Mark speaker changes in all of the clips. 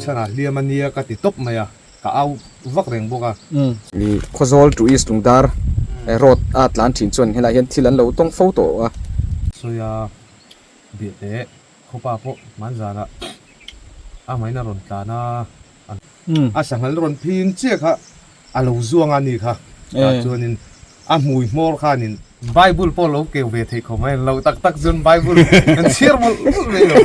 Speaker 1: Rinchhana hliam a nia ka ti tawp mai a, ka au vak reng bawk a.
Speaker 2: Khawzawl to East Lungdar road a tlan thin chuan helaiah hian thil an lo tawng fo tawh a.
Speaker 1: Sawi a biah teh khawpa pawh hmanzanah a hmain a rawn tlan a. A sanghal rawn phing chiah kha a lo zuang a ni kha. Tah chuanin a hmui hmawr khanin Bible pawh lo keu ve theih khawp mai a, lo tak tak chuan Bible kan chhiar mawlh mawlh mai lo.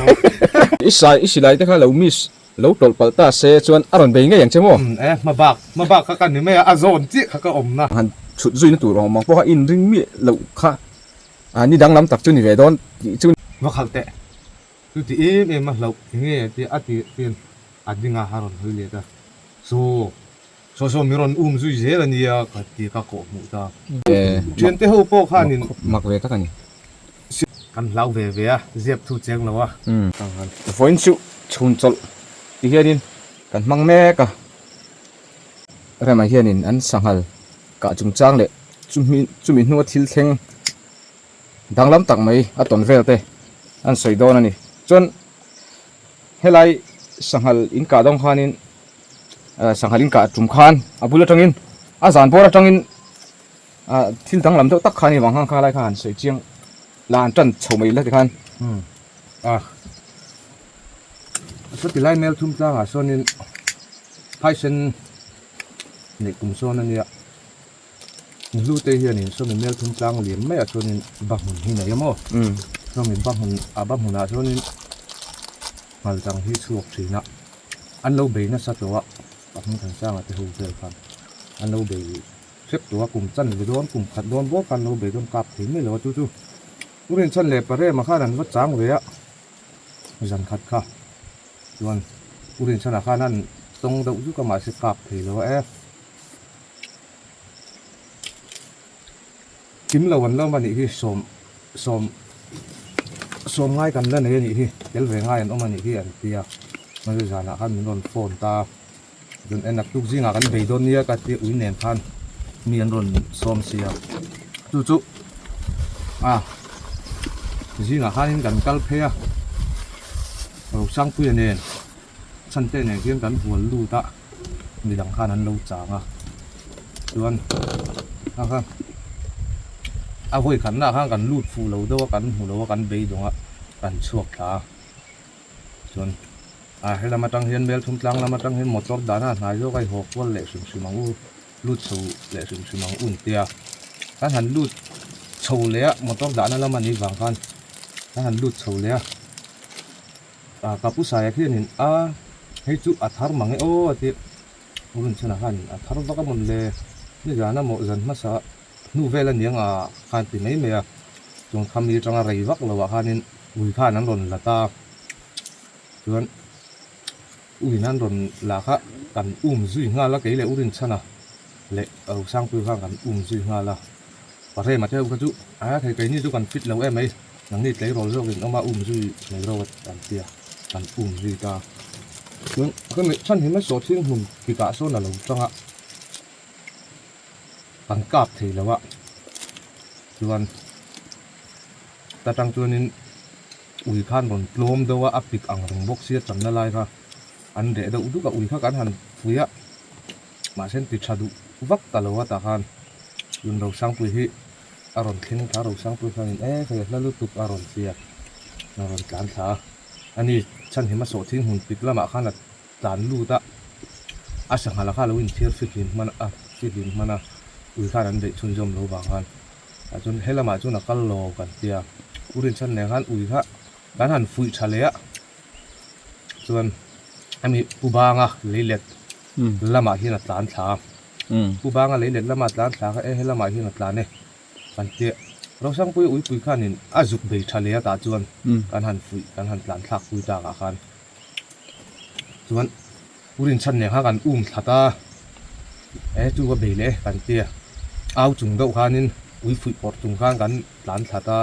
Speaker 2: I sai i silai te kha lo miss lo tawlh palh ta se chuan a rawn bei ngei ang che maw?
Speaker 1: E, hma bak hma bak kha ka ni mai a, a zawn chiah kha ka awm na.
Speaker 2: Han chhut zuina tur awm ang pawh kha inring miah loh kha ni danglam tak chu ni ve dawn tih chu.
Speaker 1: Va khalh teh. Chuti em em a hlauh enge tia a tih chuan a ding a, a rawn hawi let a, Saw, saw saw min rawn um zui zel a nia ka ti ka kawh hmuh ta. Thiante ho pawh khanin
Speaker 2: mak ve tak a ni.
Speaker 1: Kan hlau ve ve a, ziap thu cheng lo a.
Speaker 2: Vawiin chu chhun chawlh ti hianin kan hmang mek a, Rema hianin an sanghal kah chungchang leh chumi hnua thil thleng Danglam tak mai a tawn vel te an sawi dawn a ni. Chuan helai sanghal in kah dawng khanin sanghal in kah tum khan a bul atangin a zan bawr atangin thil danglam deuh tak kha a ni vang khan kha lai kha han sawi chiang la an tan chho mai la tikhan.
Speaker 1: A sawti lai mel thum tlangah sawnin phaisen neih kum sawn a nia. Hlute hianin sawmi mel thum tlang lian maiah chuanin ba hmun hi nei a maw? Sawmi ba hmun a ba hmunah chuanin nghal chang hi chhuak thin a, an lo bei nasa tawh a, a hming than sanga te ho vel khan an lo bei hrep tawh a, kum chan ve dawn kum khat dawn bawk khan an lo bei dawn kap thei mai lo a, chu chu Urinchhan leh Parema khan an va chang ve a, zan khat kha chuan Urinchhana khan an tawng deuh zuk a mahse kap thei lo a e. Kim lo an lawm a nih hi sawm sawm sawm ngai kan la nei a nih hi tel ve ngai an awm a nih hi an ti a mahse zanah khan min rawn phone ta chuan en naktuk zingah kan bei dawn nia ka tia ui nen khan mi an rawn sawm si a chu chu a zingah khanin kan kal phei a Rosangpuia nen. Chhante nen hian kan hual lut a, midang khan an lo chang a, chuan kha kha a vawi khatna ah khan kan lut fuh lo deuh a, kan hmu lo a, kan beidawng a, kan chhuak thla a, chuan a helam atang hian Melthum tlang lam atang hian motor dahna a hnai zawk a i haw kual leh hrim hrim ang u, lut chho leh hrim hrim ang u tia kan han lut chho leh a, motor dahna lam a nih vang khan kan han lut chho leh a. Ka pu Saia khianin a hei chu a thar mang e aw a ti a Rinchhana khanin a thar vak a mawn le nizan a mawh zan hmasa hnu vel a niang a khan ti mai mai a chuan khami atanga rei vak lo ah khanin ui khan an rawn la ta chuan uiin an rawn la kha kan um zui nghal a kei leh u Rinchhana leh Rosangpuii khan kan um zui nghal a. Parema te ho kha chu a thei keini chu kan fit lo em mai, nangni tleirawl zawk in awm a um zui mai ro an ti a, kan um zui ta. Chuan ka ngaih chhan hi mai sawhthing hmun tikah sawn a lo tang a, kan kap thei lo a, chuan ta tang chuanin ui khan rawn tlawm deuh a, a pik ang reng bawk sia channa lai kha an reh deuh duk a, ui kha kan han pui a. Mahse an ti tha duh vak ta lo a tah khan tun Rosangpui hi a rawn thleng thla Rosangpui khanin e hei a hla lutuk a rawn ti a a rawn tlan thla a ani chhanhim a sawhthing hmun pik lamah khan a tlan lut a a sangha kha a lo inthiar fihlim hman a fihlim hman a ui khan an beih chhunzawm lo vang khan tah chuan he lamah chuan a kal lo kan ti a u Rinchhan nen khan ui kha kan han fuih tha leh a chuan ani pu Banga leilet lamah hian a tlan thla a, Pu Banga lei let lama tlan thla kha e he lamah hian a tlan e kan tia. Rosangpuia uipui khanin a zuk bei tha leh a tah chuan kan han fuih kan han tlan thlak pui takah khan chuan Pu Rinchhan nen khan kan um thla ta e chu va bei leh e kan tia. Au chung deuh khanin ui fuih pawrh chung khan kan tlan thla ta.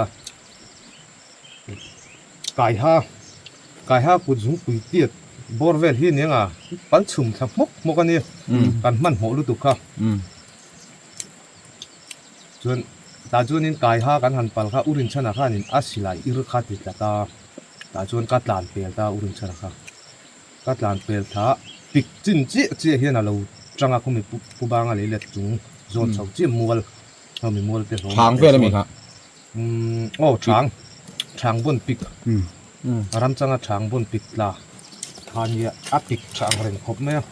Speaker 1: Kaiha Kaiha kut zungpui tiat bawr vel hi aniang a pal chhum thla hmawk hmawk a nia kan hmanhmawh lutuk kha chuan tah chuanin Kaiha kan han pal kha U Rinchhana khanin a silai ir kha ti tla ta tah chuan ka tlan pel ta U Rinchhana kha. Ka tlan pel thla pik chin chiah chiah hian a lo tang a khumi pu banga lei let chung zawn chho chiah mual khami mual te hlawm
Speaker 2: Chhang vel ami kha?
Speaker 1: Umm aw chhang chhang bawn pik a ram changa chhang bawn pik tla kha nia a pik tha ang reng khawp mai a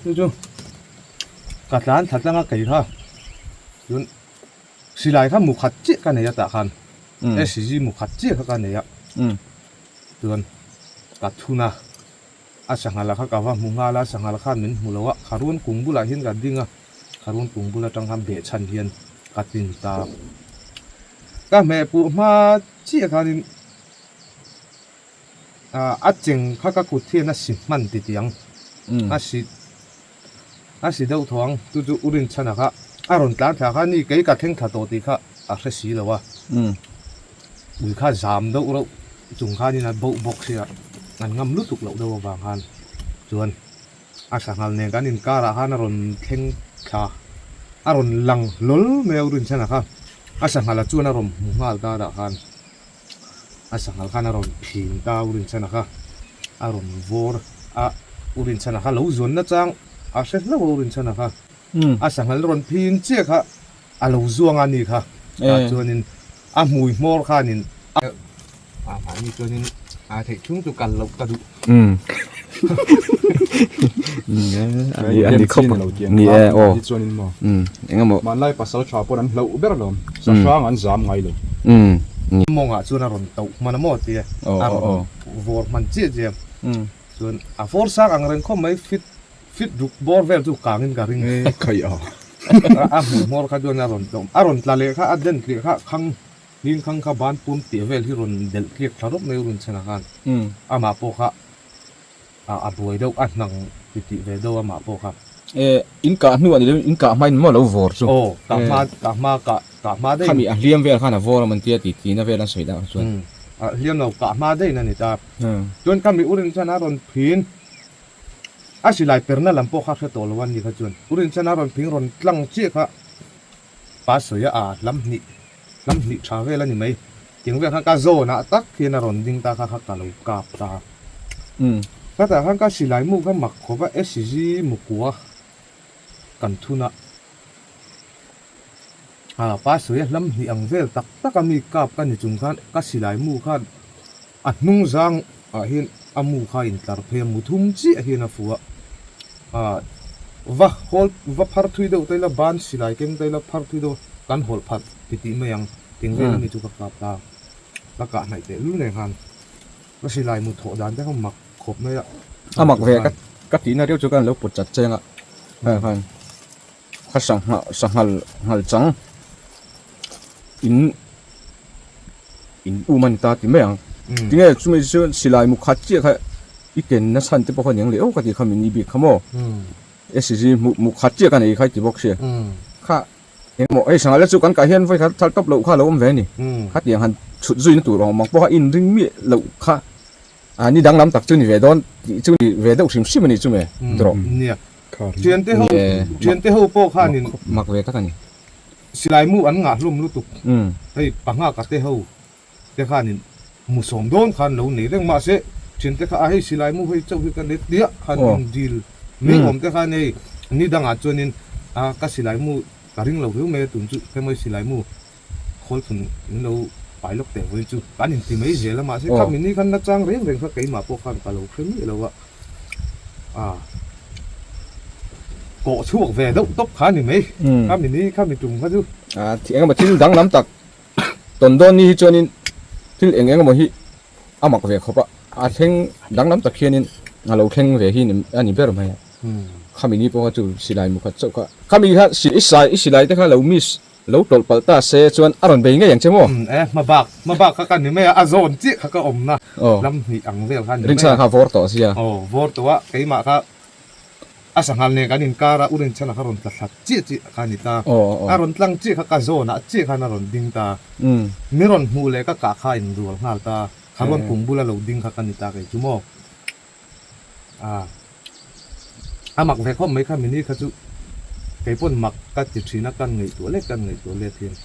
Speaker 1: chu chu ka tlan thla tlang a kei kha chuan silai kha mu khat chiah ka nei a tah khan SG mu khat chiah kha ka nei a chuan ka thun a a sanghal kha ka va hmu nghal a sanghal khan min hmu lo a kharun kung bulah hian ka ding a kharun kung bul atang khan behchhan hian ka tin ta ka hmeh puh hma chiah khanin ah a cheng kha ka kut hian a si hman ti tiang a si a si deuh tho ang chu chu u Rinchhana kha a rawn tlan thla kha ni kei ka thleng thla tawh tih kha a hre si lo a ui kha zam deuh reuh chung khanin a boh bawk sia an ngam lutuk loh deuh avang khan chuan a sanghal nen kan inkarah khan a rawn thleng thla a rawn lang hlawl mai a u Rinchhana kha a sanghal a chuan a rawn hmu nghal ta dah khan. A sanghal khan a rawn phin ta a, Urinchhana kha a rawn vawr a, Urinchhana kha lo zuan nachang a hre hlauh a Urinchhana kha a sanghal rawn phin chiah kha a lo zuang a ni kha tah chuanin a hmui hmawr khanin a mahni chuanin a theih chhung chu kal loh ka duh.
Speaker 2: Ani khawp ni e aw engemaw
Speaker 3: hmanlai pasal tha pawn an hlauh ber alawm sahrang an zam ngai lo
Speaker 1: mawngah chuan a rawn tauh hman a maw tia a rawn vawr hman chiah chiah chuan a vawr sang ang reng khawp mai fit fit ruk bawr vel chu kangin ka ring a hmuh hmawr kha chuan a rawn tauh a rawn tla leh kha a den tliah kha khang Hling khang kha ban pum tih vel hi rawn delh tliak thla rawp mai u Rinchhana khan amah pawh kha a buai deuh a hnang ti tih ve deuh amah pawh kha.
Speaker 2: E, in kah hnu a ni lo, in kah hma in maw lo vawr chu.
Speaker 1: Aw, kah hma, kah hma, kah, kah hma daih.
Speaker 2: Khami a hliam vel khan a vawr a man tia ti tihna vel an sawi dah kha chuan.
Speaker 1: A hliam lo, kah hma daih in a ni ta. Chuan khami u Rinchhana rawn phin a silai perna lam pawh kha hre tawh lo a ni kha chuan. U Rinchhana rawn phing rawn tlang chiah kha Pa sawi a a hlam hnih hlam hnih tha vel a ni mai. Tiang vel khan ka zawn ah tak hian a rawn ding ta kha kha ka lo kap ta. Khatah khan ka silai mu kha mak khawp a SG mukua kan thun a. A pa sawi a hlam hnih ang vel tak tak a mi kap ka ni chung khan ka silai mu khan a hnung zang ah hian a mu kha a intlar phei a mu thum chiah hian a fuh a. Ah va hawl va phar thui deuh ta ila ban silai keng ta ila phar thui deuh kan hawlh phat ti tih mai ang ting vel ami chu ka kap ta ka kah hnaih teh lul nen khan ka silai mu thawh dan te kha mak khawp mai a.
Speaker 2: A mak ve ka ka tihna riau chu khan lo put chat cheng a heng khan kha sangha sanghal nghal chang in in um a ni ta ti mai ang tinge chumi chu silai mu khat chiah kha i ken na chhan te pawh kha aniang leh aw ka tih kha min i bik kha maw SG mu mu khat chiah ka nei kha i ti bawk sia kha engemaw hei sangha la chu kan kah hian vawi khat thal tawp loh kha a lo awm ve a ni khatiang han chhut zui na tur awm ang pawh kha inring miah loh kha a ni danglam tak chu ni ve dawn tih chu ni ve deuh hrim hrim a ni chu me drawh
Speaker 1: nia thiante ho thiante ho pawh khanin
Speaker 2: mak ve tak a ni
Speaker 1: silai mu an ngah hlawm lutuk hei panga ka te ho te khanin mu sawm dawn khan lo nei reng mahse thiante kha a hei silai mu hei chauh hi ka nei tliah khan in dil mai awm te khan hei ni dangah chuanin a ka silai mu ka ring lo viau mai a tun chu hemawi silai mu khawl thun min lo pai lawk teh vawiin chu kan inti mai zel a mahse khami ni khan nachang reng reng kha keimah pawh khan ka lo hre miah lo a a kawh chhuak ve deuh tawp kha a ni mai khami ni khami tum kha chu.
Speaker 2: A engemaw thil danglam tak tawn dawn ni hi chuanin thil eng engemaw hi a mak ve khawp a a thleng danglam tak hianin a lo thleng ve hi a ni ber mai a khami ni pawh kha chu silai mu khat chauh kha khami kha i sai i silai te kha lo miss Lo tawlh palh ta se chuan a rawn bei ngei ang che maw?
Speaker 1: E, hmabak, hmabak kha ka ni mai a, a zawn chiah kha ka awmna lam hnih ang vel kha a ni mai a.
Speaker 2: Rinchhana kha vawr tawh sia.
Speaker 1: Aw, vawr tawh a, keimah kha a sanghal nen kan inkar a, u Rinchhana kha rawn tla thla chiah chiah kha a ni ta. A rawn tlang chiah kha ka zawnah chiah khan a rawn ding ta. Mi rawn hmuh leh ka kah kha a inrual nghal ta. Kha rawn kum bula lo ding kha ka ni ta kei chu maw? A a mak ve khawp mai kha mini kha chu kei pawn mak ka ti thin a kan ngaihtuah lek kan ngaihtuah let hian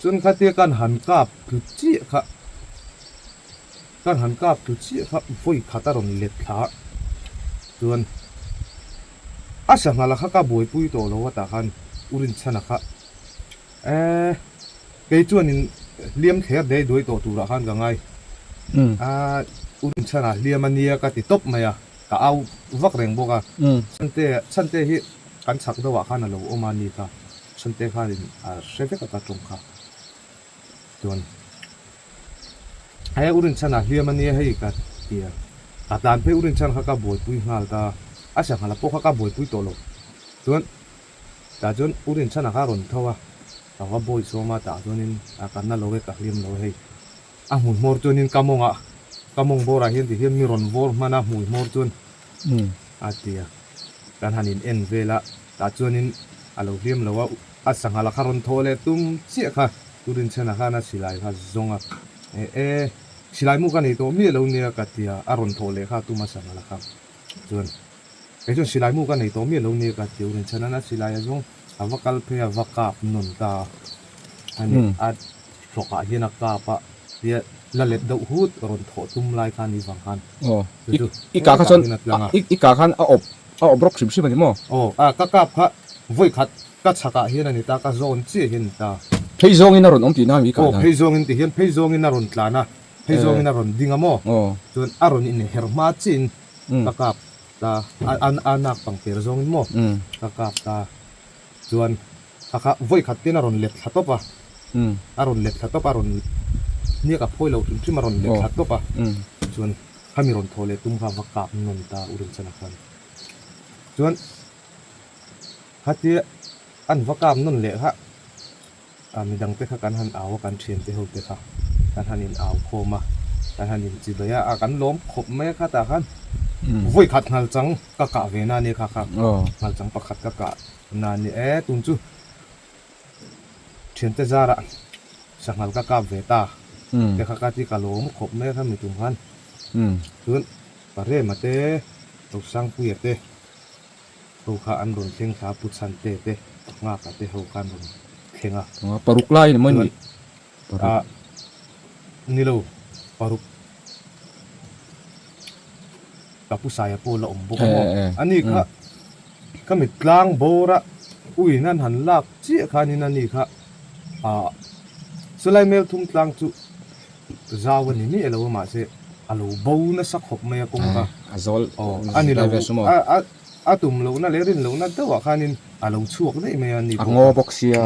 Speaker 1: chuan khatia kan han kap tlu chiah kha kan han kap tlu chiah kha vawi khat a rawn let thla a. Chuan a sanghala kha ka buaipui tawh lo a tah khan u Rinchhana kha eh kei chuanin hliam thler dei duai tawh turah khan ka ngai a, u Rinchhana hliam a nia ka ti tawp mai a, ka au vak reng bawk a. Chhante Chhante hi kan chhak deuhah khan a lo awm a ni kha, Chhante khanin a hre vek a ka tawng kha. Chuan he u Rinchhana hliam a nia hei ka ti a, ka tlan phei u Rinchhan kha ka buaipui nghal ta, a sanghala pawh kha ka buaipui tawh lo. Chuan tah chuan u Rinchhana kha a rawn tho a, ka va bawi sawm a, tah chuanin a ka na lo e, ka hliam lo e hei. A hmui hmawr chuanin ka mawngah, ka mawng bawrah hian ti hian mi rawn vawr hman a hmui hmawr chuan a ti a, kan han in en vel a, tah chuanin a lo hliam lo a, a sanghala kha rawn thawh leh tum chiah kha Turinchhena khan a silai kha zawng a, e e, silai mu ka nei tawh miah lo nia ka ti a, a rawn thawh leh kha tum a sanghala kha chuan kei chuan silai mu ka nei tawh miah lo nia ka ti a, Urinchhena'n a silai a zawng a va kal phei a, va kap nawn ta a, a ni a. Hrawkah hian a kap a, tia la let deuh hut rawn thawh tum lai kha ni vang khan
Speaker 2: Aw, i i kah kha chuan i i kah khan a awp a awp rawk hrim hrim a ni maw?
Speaker 1: Aw, a ka kap kha vawi khat ka chhakah hian a ni ta, ka zawn chiah hian a ni ta.
Speaker 2: Phei zawngin a rawn awm tihna a mi kah
Speaker 1: dan? Aw, phei zawngin ti hian phei zawngin a rawn tlan a, phei zawngin a rawn ding a maw?
Speaker 2: Aw.
Speaker 1: Chuan a rawn inher hma chiahin ka kap ta, a a nak pangper zawngin maw ka kap ta, chuan Kha kha vawi khat ten a rawn let thla tawp a, a rawn let thla tawp a, a rawn hniak a phawi lo hrim hrim a rawn let thla tawp a, chuan khami rawn thaw leh tum kha va kap nawn ta u Rinchhana khan. Chuan khatia an va kap nawn leh kha a midang te kha kan han au a, kan thian te ho te kha kan han in au khawm a, kan han in chi bai a, a kan lawm khawp mai a khatah khan vawi khat nghal chang ka kah ve na ania kha kha nghal chang pakhat ka kah Na ni e, tun chu thiante zarah sanghal ka kap ve ta te kha ka ti ka lawm khawp mai a kha mi tum khan. Chuan Parema te, Rosangpuia te ho kha an rawn thleng thla a, Pu Chhante te, Nghaka te ho kha an rawn thleng a.
Speaker 2: Paruk lai a ni maw ni?
Speaker 1: Paruk. Ni lo, paruk. Ka pu Saia pawh la awm bawk a maw? Ani kha ka mit tlang bawr a uiin an han lak chiah khanin ani kha ah chulai mel thum tlang chu zau a ni miah lo a mahse a lo bo nasa khawp mai a kawng kha.
Speaker 2: A zawl
Speaker 1: aw a ni lo a a a tum lohna leh rin lohna deuhah khanin a lo chhuak daih mai a ni
Speaker 2: pawh. A ngaw bawk sia.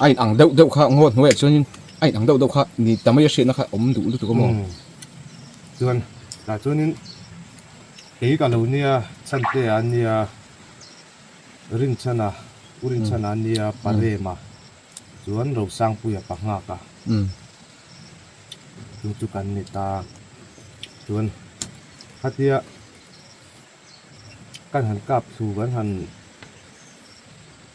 Speaker 2: A in ang deuh deuh kha ngaw hnuaiah chuanin a in ang deuh deuh kha ni ta mai a hriatna kha awm duh lutuk a maw?
Speaker 1: Chuan tah chuanin kei ka lo nia Chhantea a nia Rinchhana U Rinchhana a nia Parema chuan Rosangpuia Panghaka chu chu kan ni ta chuan khatia kan han kap thlu kan han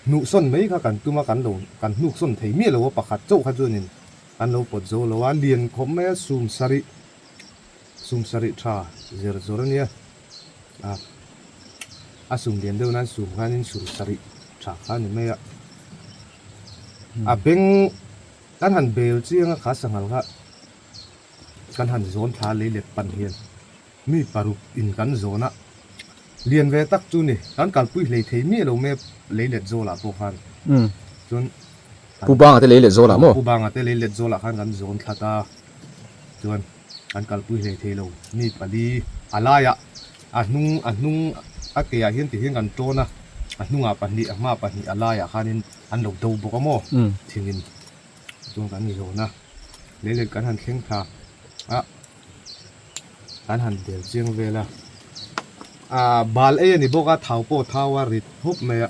Speaker 1: hnuhsawn mai kha kan tum a kan lo kan hnuksawn thei miah lo a pakhat chauh kha chuanin an lo pawt zo lo a lian khawp mai a sum sarih sum sarih tha zer zawr a nia a a sum lian deuh nan sum khanin sum sarih tha kha a ni mai a a beng kan han bel chiang a kha sanghal kha kan han zawn thla lei let pan hian. Mi paruk in kan zawn a, lian ve tak chu ni, kan kalpui hlei thei miah lo mai leilet zawlah pawh khan chuan
Speaker 2: Pu Banga te leilet zawlah maw?
Speaker 1: Pu Banga te leilet zawlah khan kan zawn thlat a, chuan kan kalpui hlei thei lo, mi pali a laiah a hnung a hnung a keah hian ti hian kan tawn a, a hnungah pahnih a hmaah pahnih a laiah khanin an lo do bawk a maw thingin chuan kan zawn a, leilet kan han thleng thla a. Kan han bel chiang vel a, ah bal ei a ni bawk a, thau pawh thau a rit hup mai a,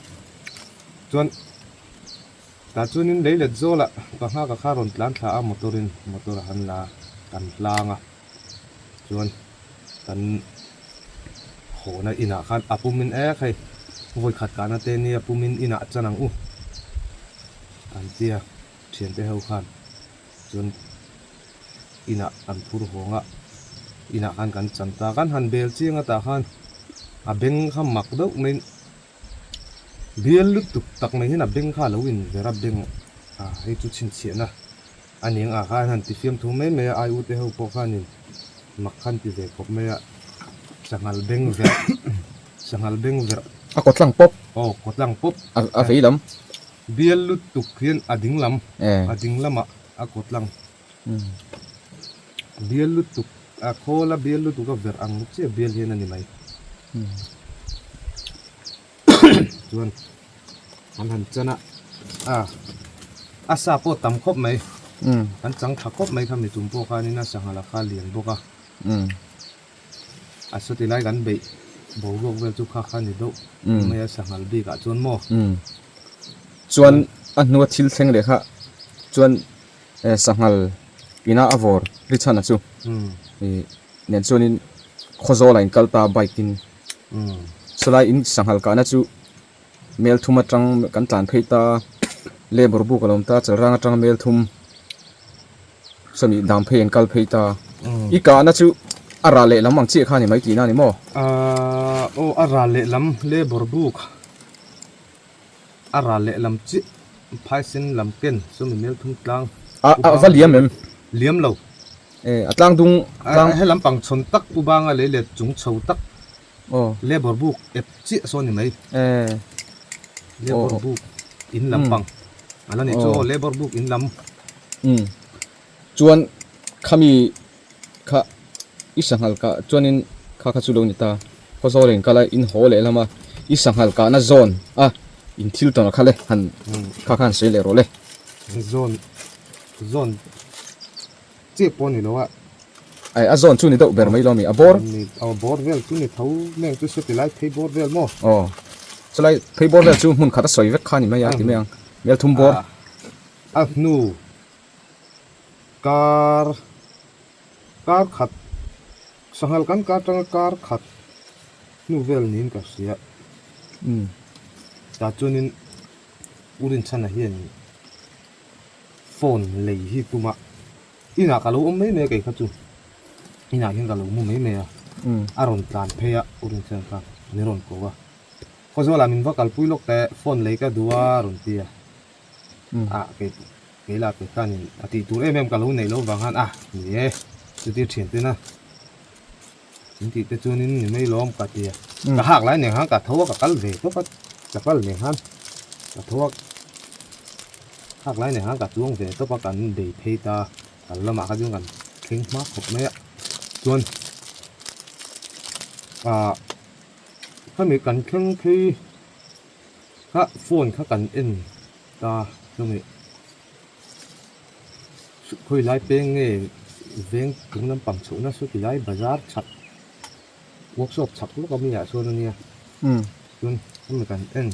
Speaker 1: chuan tah chuanin lei let zawlah pangha ka kha rawn tlan thla a motor in motor a han la kan hlang a, chuan kan hawhna inah khan a pumin ek hei vawi khat kahna te nia pumin inah chan ang u an tia thiante ho khan chuan. Inah kan phur hawng a, inah khan kan chan ta. Kan han bel chiang atah khan a beng kha mak deuh mai bial lutuk tak mai hian a beng kha a lo inver a, beng a hei chu chhinchhiahna a ni ang ah khan han ti fiam thu mai mai a, ai u te ho pawh khanin mak khan ti ve khawp mai a. Sanghal beng verh sanghal beng verh.
Speaker 2: A kawtlang pawp.
Speaker 1: Aw kawtlang pawp.
Speaker 2: A vei lam.
Speaker 1: Bial lutuk hian a ding lam a ding lamah a kawtlang. Bial lutuk a khawl a bial lutuk a verh ang chiah bial hian a ni mai. Chuan an han chan a a a sa pawh tam khawp mai an chang tha khawp mai kha mi tum pawh khanin a sangha la kha lian bawk a a sawti lai kan beih boruak vel chu kha kha ni deuh mai a sanghal bik ah chuan maw
Speaker 2: chuan a hnua thil thleng leh kha chuan sanghal ina a vawr ri chhan a chu ih nen chuanin khawzawl a inkal ta bike in. Chulai in sanghal kahna chu mel thum atang kan tlan phei ta labour buk a lo awm ta chalrang atanga mel thum sawmi dam phei an kal phei ta i kahna chu a rah leh lam ang chiah kha a ni mai tihna a ni maw?
Speaker 1: Aaa aw a rah leh lam labour buk a rah leh lam chiah phaisen lam ken sawmi mel thum tlang
Speaker 2: a a va liam em?
Speaker 1: Liam lo.
Speaker 2: E, a tlang dung
Speaker 1: tlang. He lampang chhawn tak pu banga lei let chung chho tak labour buk ep chiah sawn ni mai. Labour buk in lampang a la ni chu aw labour buk in lam.
Speaker 2: Umm chuan khami kha i sanghal kah chuanin kha kha chu lo ni ta khawzawl in kal a in haw leh lam a i sanghal kahna zawn a in thil tawn a kha le han kha kha han sawi leh rawh le.
Speaker 1: Zawn zawn. Chiah pawh a ni lo a.
Speaker 2: Ai, a zawn chu ni deuh ber mai lo mi, a bawr?
Speaker 1: Ni, a bawr vel chu ni tho, meng chu sawti lai phei bawr vel maw?
Speaker 2: Aw, chulai phei bawr vel chu hmun khat a sawi vek kha ni mai a ti mai ang, mel thum bawr.
Speaker 1: A hnu kar, kar khat, sanghal kan kar tanga kar khat hnu vel niin ka hria.
Speaker 2: Umm.
Speaker 1: Tah chuanin U Rinchhana hian. Phone lei hi tuma inah ka lo awm mai mai a kei kha chu inah hian ka lo mu mai mai a a rawn tlan phei a u Rinchhana kha min rawn ko a Khawzawlah min va kalpui lawk teh phone lei ka duh a rawn ti a ah kei kei lah kei khanin a tih tur em em ka lo neih loh vang khan ah ni e chuti thian ten a In tih te chuanin ni mai lawm ka ti a, ka hak lai nen khan ka tho a ka kal ve tawp a, chapal nen khan ka tho a, hak lai nen khan ka chuang ve tawp a kan bei phei ta, kal lamah kha chuan kan thleng hma khawp mai a, chuan ah khami kan thleng phei kha phone kha kan en ta chumi. Khawi lai peng nge veng chung lampang chhohna saw ti lai bazar chhak workshop chhak lawk a mi ah chuan a nia chuan hemi kan en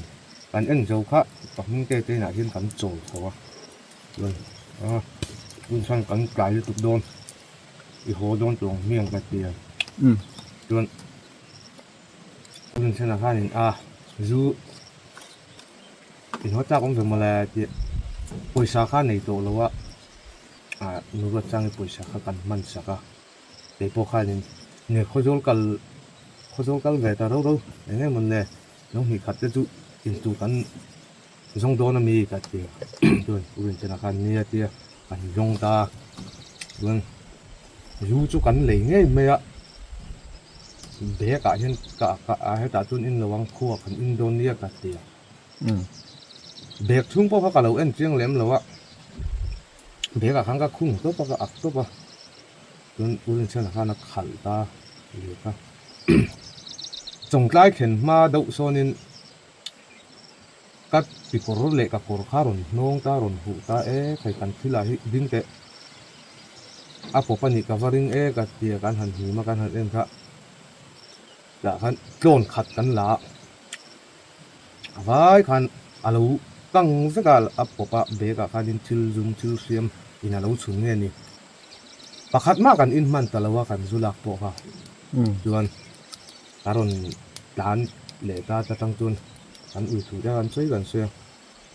Speaker 1: kan en zo kha pahming te te inah hian kan chawl chho a chuan a hun chuan kan tlai lutuk dawn i haw dawn tawh ang hmiang ka ti a chuan hun thlenah khanin a zu. Inhaw chak awm ve mawle tih pawisa kha nei tawh lo a, ah nu ruat changin pawisa kha kan hman sak a, kei pawh khanin nge khawzawl kal khawzawl kal ve ta rau rau eng emaw le lo hnih khat te chu intur kan zawng dawn a mi ka ti a chuan u Rinchhana khan nia tia kan zawng ta chuan zu chu kan lei ngei mai a bag ah hian ka ka hetah chuan in lo ang khua kan in dawn nia ka ti a. Bag chhung pawh kha ka lo en chiang lem lo a, bag ah khan ka khung tawp a, ka ak tawp a, chuan U Rinchhana khan a khalh ta leh kha. Chawngtlai thlen hma deuh sawnin ka tikawr leh ka kawr kha rawn hnawng ta, rawn huh ta e, khai kan thil ah hi ding teh a pawp a nih ka va ring e ka ti a, kan han hnim a, kan han en kha tah khan tlawn khat kan la a. A vai khan a lo kang vek a, a pawp a bag ah khanin thil zum thil hriam in a lo chhun nge ni. Pakhat mah kan in hman ta lo a kan zu lak pawh kha chuan ka rawn tlan leh ta ta tang chuan kan ui thu te kan sawi kan sawi a,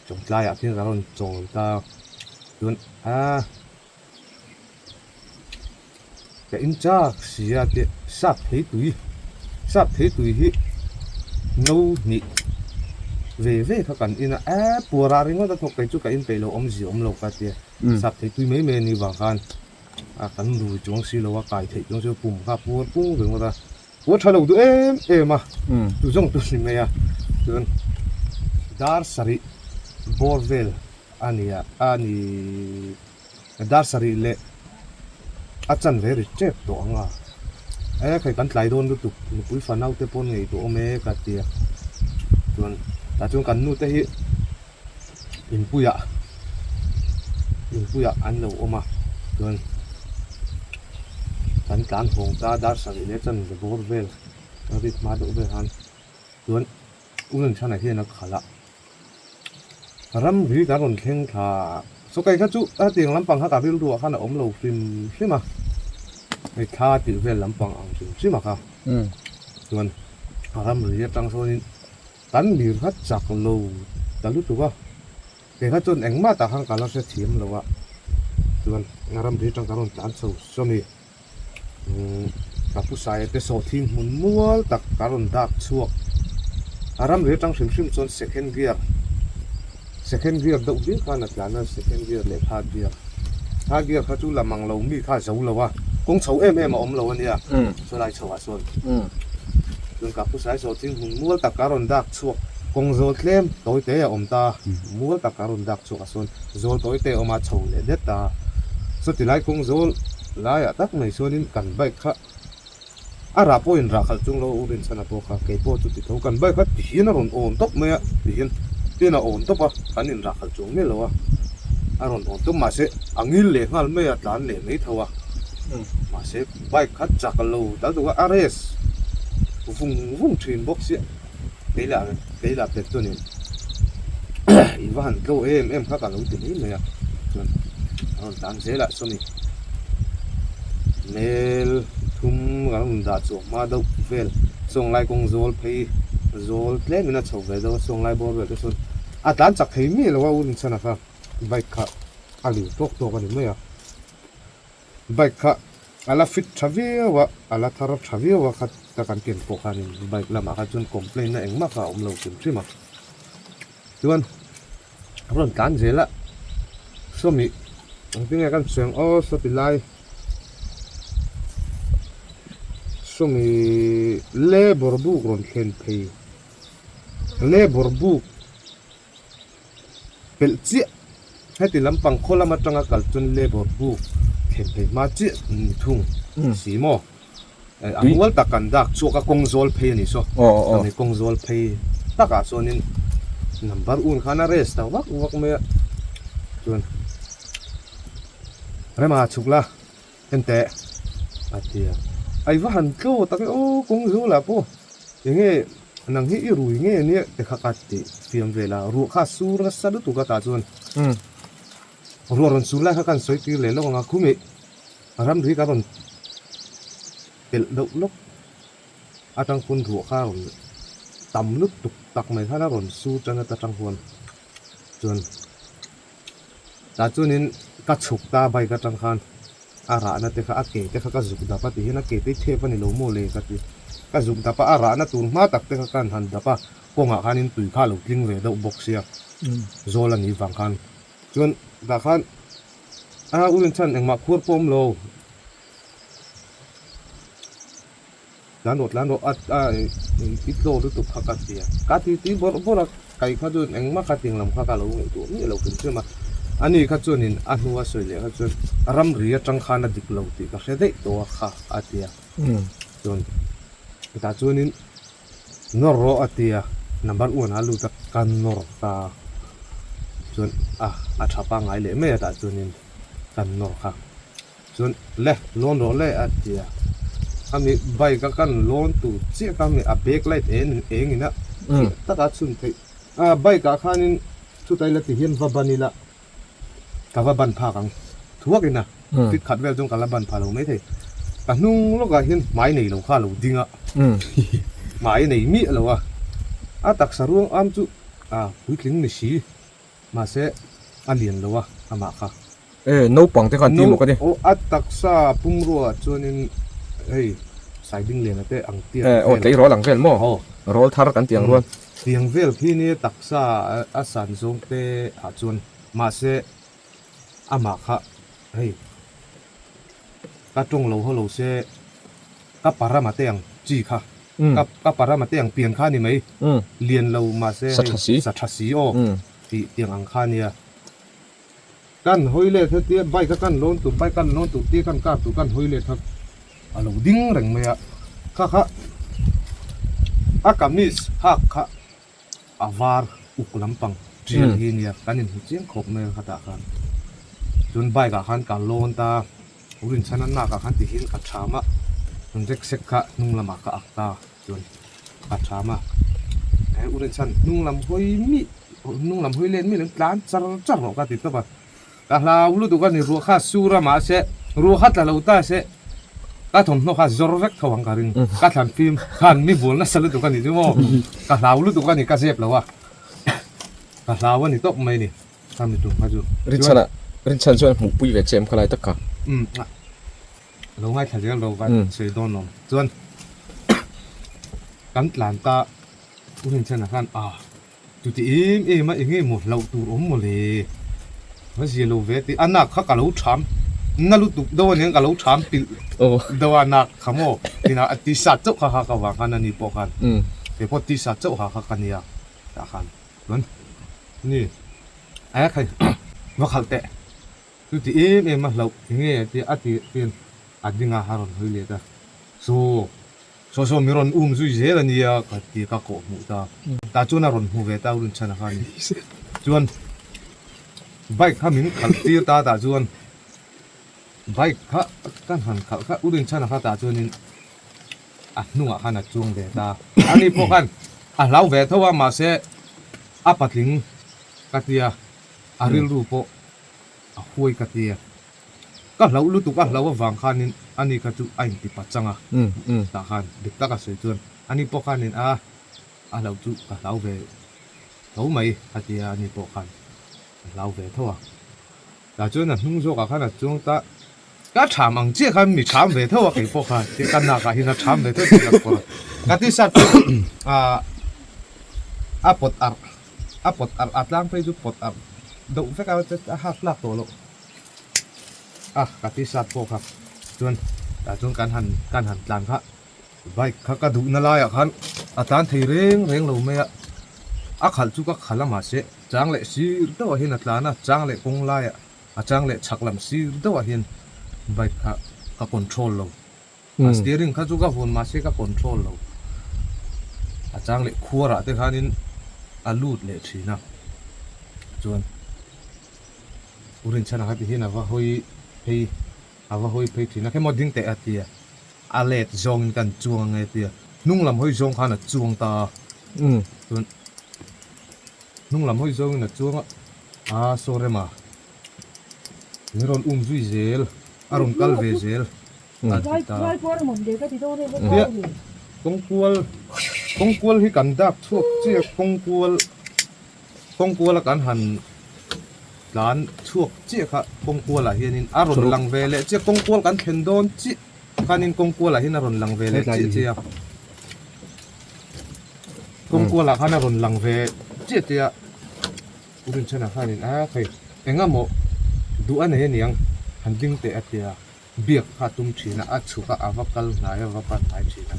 Speaker 1: chawngtlai ah khian ka rawn chawl ta chuan aa. Ka in chak si a tih sap thei tui sap thei tui hi no hnih ve ve kha kan in a eh puar ah ringawt a thawk kei chu ka in peih lo awmzia awm lo ka tia sap thei tui mai mai a nih vang khan a kan rui chuang si lo a kai theih chuang si lo pum kha a puar pung ringawt a. Ua tha lo duh em em a, tu zawng tu ni mai a, chuan dar sarih bawr vel a ni a, a ni dar sarih leh a chan ve ri tep tawh ang a, e khai kan tlai dawn lutuk nupui fanau te pawn ngei duh awm e ka ti a, chuan tah chuan kan nu te hi inpuiah inpuiah an lo awm a chuan kan tlan hawng ta dar sarih leh chanve bawr vel a rik hma deuh vel khan chuan Ulanchhana hian a khalh a ramri kan rawn thleng thla saw kei kha chu hetiang lampang kha ka rilruah khan a awm lo hrim hrim a hei thla tih vel lampang ang hrim hrim a kha chuan ramri atang sawnin. Kan lir kha chak lo ta lutuk a, kei kha chuan engmah tah khan ka la hrethiam lo a, chuan ramri atang ka rawn tlan chho sawmi ka pu Saia te sawhthing hmun mual tak ka rawn dak chhuak a, ramri atang hrim hrim chuan second gear second gear deuh hlir khan a tlan a, second gear leh third gear third gear kha chu la mang lo mi kha a zo lo a, kawng chho em em a awm lo a nia. Chulai chho ah chuan chuan ka pu sai saw thing hmun mual tak a rawn dak chhuak kawng zawl tlem tawi te a awm ta mual tak a rawn dak chhuak ah sawn zawl tawi te a awm a chho leh det ta chuti lai kawng zawl laiah tak mai chuanin kan bike kha a rah pawhin rah khalh chung lo u rinchhan a pawh kha kei pawh chuti tho kan bike kha tihian a rawn awn tawp mai a tihian tihian a awn tawp a kan inrah khalh chuang miah lo a a rawn awn tawp mahse a ngil leh nghal mai a tlan leh mai tho a mahse. Bike kha chak lo tal tuk a, a race vung vung thin bawk sia, kei lah kei lah pek chuanin i va han tlo em em kha ka lo ti mai mai a, chuan a rawn tlan zel ah sawmi mel thum kan rawn dah chhuah hma deuh vel sawnglai kawng zawl phei zawl tlem in a chho ve deuh a sawnglai bawr vel te sawn a tlan chak thei miah lo a u Rinchhana kha bike kha a lir tawk tawk a ni mai a. Bike kha a la fit tha viau a, a la thar tha viau a kha ta kan ken pawh khanin bike lamah kha chuan complaint na engmah kha a awm lo hrim hrim a. Chuan a rawn tlan zel a, sawmi engtin nge kan sawi ang aw sawti lai sawmi labour buk rawn thlen phei labour buk. Pelh chiah heti lampang khaw lam atanga kal chuan labour buk thlen phei hma chiah ni thung si maw a mual tak kan dak chhuak a kawng zawl phei a ni saw chumi kawng zawl phei takah chuanin number un khan a rest ta vak vak mai a chuan rema chhuk la. Enteh a ti a, ai va han tlaw tak e aw kawng zulah pawh enge nang hi i rui nge nia te kha ka ti fiam vel a, ruah kha a sur nasa lutuk a tah chuan ruah rawn sur lai kha kan sawi tir leh lawk ang a, khumi ramri ka rawn pelh deuh lawk atang pawn ruah kha a rawn tam lutuk tak mai khan a rawn sur tan ata tang huan chuan. Tah chuanin ka chhuk ta bike atang khan a rahna te kha a ke te kha ka zuk dap a ti hian a ke te hi thep a ni lo maw le ka ti. Ka zuk dap a, a rahna tur hma tak te kha ka han dap a, kawngah khanin tui kha a lo tling ve deuh bawk sia, zawl a nih vang khan. Chuan tah khan a urinchhan engmah khuar pawh a awm lo. Tlan rawh tlan rawh a a i tlaw lutuk kha ka ti a, ka ti ti bawrh bawrh a, kai kha chuan engmah kha ting lam kha ka lo ngaihtuah miah lo hrim hrim a, ani kha chuanin a hnua sawi leh kha chuan ramri atang khan a dik lo tih ka hre daih tawh a kha a ti a, chuan tah chuanin nawr rawh a ti a, number one ah a lut a, ka nawr ta chuan a a tha pangngai leh mai a tah chuanin kan nawr kha. Chuan le lawn rawh le a ti a, khami bike a kan lawn tur chiah kha mi a back light eng eng ina chiah taka chhun theih a bike ah khanin chutai la ti hian va ban ila ka va ban phak ang thuak ina fit khat vel chuan ka la ban pha lo mai thei ka hnung lawkah hian hmai nei lo kha a lo ding a hmai a nei miah lo a a taksa ruang am chu a puitling ni si mahse a lian lo a amah kha.
Speaker 2: E, naupang te khan ti maw ka ti?
Speaker 1: Aw, a taksa pumruaah chuanin hei Saidingliana te ang tiang
Speaker 2: vel. E, aw tleirawl ang vel maw?
Speaker 1: Aw.
Speaker 2: Rawl thar kan ti ang rual.
Speaker 1: Tiang vel khi nia taksa a san zawng te ah chuan mahse amah kha hei ka tawng lo haw lo se ka parama te ang. chi kha ka ka parama te ang pian kha a ni mai lian lo mahse hei sa tha si aw tih tiang ang kha a nia. Kan hawi let hetia bike a kan lawn tur bike kan lawn tur tia kan kar tur kan hawi let kha a lo ding reng mai a kha kha a kamis hak kha a var uk lampang tial hi nia kan inhmu chiang khawp mai a khatah khan chuan bike ah khan ka lawn ta Rinchhana nak ah khan tihian ka tham a rek sek kha hnung lamah ka ak ta chuan ka tham a he u Rinchhan hnung lam hawi mi hnung lam hawi let mi lo tlan char char rawh ka ti tawp a ka hlau lutuk a ni ruah kha sur a mahse ruah kha tla lo ta se ka thawmhnaw kha zawr vek tho ang ka ring ka thlan fim khan mi bual nasa lutuk a ni chu maw ka hlau lutuk a ni ka zep lo a ka hlau a ni tawp mai ni. Khami tum kha chu.
Speaker 2: Rinchhan ah Rinchhan chuan hmuh pui ve che em khalai tak kha.
Speaker 1: Umm lo ngaithla zel lo va sawi dawn lo chuan kan tlan ta u Rinchhan ah khan ah chuti em em a eng emaw hlauh tur awm maw le va zia lo ve tih a nak kha ka lo tham na lutuk deuh aniang ka lo tham pilh deuh a nak kha maw tinah a t-shirt chauh kha kha ka vang khan ani pawh khan keipawh t-shirt chauh ha kha ka nia tah khan. Chuan ni a khai va khalh teh chu ti em em a hlauh enge tia a tih hian a ding a a rawn hawi let a saw saw saw mi rawn um zui zel a nia ka ti ka kawh hmuh ta tah chuan a rawn hmu ve ta a rinchhan a kha a ni chuan bike kha min khalh tir ta tah chuan bike kha kan han khalh kha u rinchhan a kha tah chuanin. a hnungah khan a chuang ve ta. Ani pawh khan a hlau ve tho a, mahse a patling ka tia, a rilru pawh a huai ka tia. Ka hlauh lutuk a hlauh avang khanin ani kha chu a inti pachang a, tah khan dik taka sawi chuan ani pawh khanin a a hlauh chu ka hlau ve tho mai a tia, ani pawh khan a hlau ve tho a. Tah chuan a hnung zawkah khan a chuang ta. Ka tham ang chiah khan mi tham ve tho a kei pawh khan tih ka nak ah hian a tham ve tho tih ka kawr a. Ka t-shirt chu ah a pawt arh a pawt arh a tlang phei chu pawt arh deuh vek a a hak tlak tawh loh a ka t-shirt pawh kha chuan tah chuan kan han kan han tlan kha bike kha ka duhna laiah khan a tlan thei reng reng lo mai a a khalh chu ka khalh a mahse chang leh sir deuhah hian a tlan a chang leh kawng laiah. A chang leh chhak lam sir deuhah hian bike kha ka control lo. A steering kha chu ka vawn mahse ka control lo. A chang leh khuarah te khanin a lut leh thin a. Chuan U Rinchhana kha ti hian a va hawi phei a va hawi phei thin a, khemaw ding teh a ti a. A let zawngin kan chuang ang e tia hnung lam hawi zawng khan a chuang ta a. Chuan hnung lam hawi zawngin a chuang a. A saw rem a, min rawn um zui zel, a rawn kal ve zel a ti ta. Tia kawngkual, kawngkual hi kan dak chhuak chiah kawngkual, kawngkuala kan han tlan chhuak chiah kha kawngkualah hianin a rawn lang ve leh chiah, kawngkual kan thlen dawn chiah khanin kawngkualah hian a rawn lang ve leh chiah chiah a, kawngkualah khan a rawn lang ve chiah chiah a. U Rinchhana khanin a hei eng emaw duh a nei aniang han ding teh a tia biak kha a tum thin a, a chhuk a a va kal hnai a va pan hnai thin a.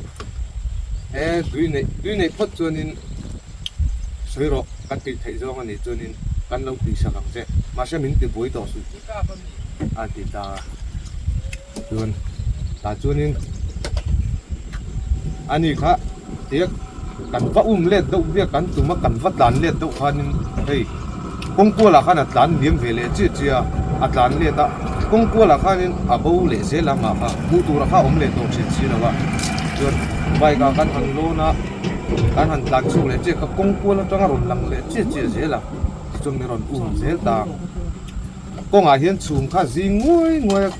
Speaker 1: He tui neih tui neih phawt chuanin sawi rawh kan tih theih zawng a nih chuanin kan lo tihsak ang che mahse min ti buai tawh suh a ti ta a chuan tah chuanin ani kha Tiak kan va um let deuh biak kan tum a, kan va tlan let deuh khanin hei kawngkualah khan a tlan liam ve leh chiah chiah a, a tlan let a, kawngkualah khanin a bo leh zel a mah kha hmuh turah kha a awm leh tawh thin si lo a, chuan bike ah kan han lawn a, kan han tlan chhuak leh chiah kha kawngkual atang a rawn lang leh chiah chiah zel a, tichuan min rawn um zel ta a, kawngah hian chhum kha zing nguai nguai a.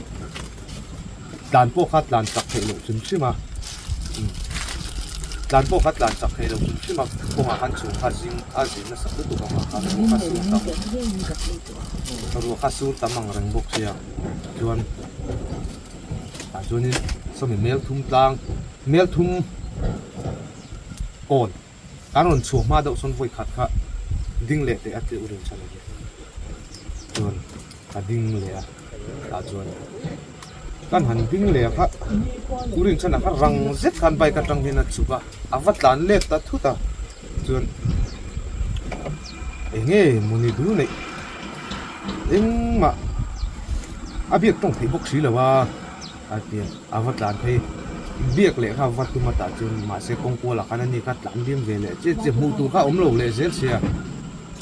Speaker 1: Tlan pawh kha tlan chak theih loh hrim hrim a, tlan pawh kha tlan chak theih loh hrim hrim a, kawngah khan chhung kha zing a zin nasa lutuk ang a khan ruah kha sur tam ruah kha sur tam ang reng bawk sia chuan tah chuanin sawmi mel thum tlang mel thum kawn kan rawn chhuah hma deuh sawn vawi khat kha ding leh teh a tih u rinchhan a ni chuan ka ding leh a tah chuan. Kan han ding leh kha u Rinchhana kha rang zet khan bike atang hian a chhuk a, a va tlan let ta thut a, chuan eng nge mawni du neih engmah a biak tawng theih bawk si lo a, a ti a, a va tlan phei biak leh kha va tum a tah chuan mahse kawng kualah khan ani kha tlan liam ve leh chiah chiah hmuh tur kha a awm lo leh zel sia.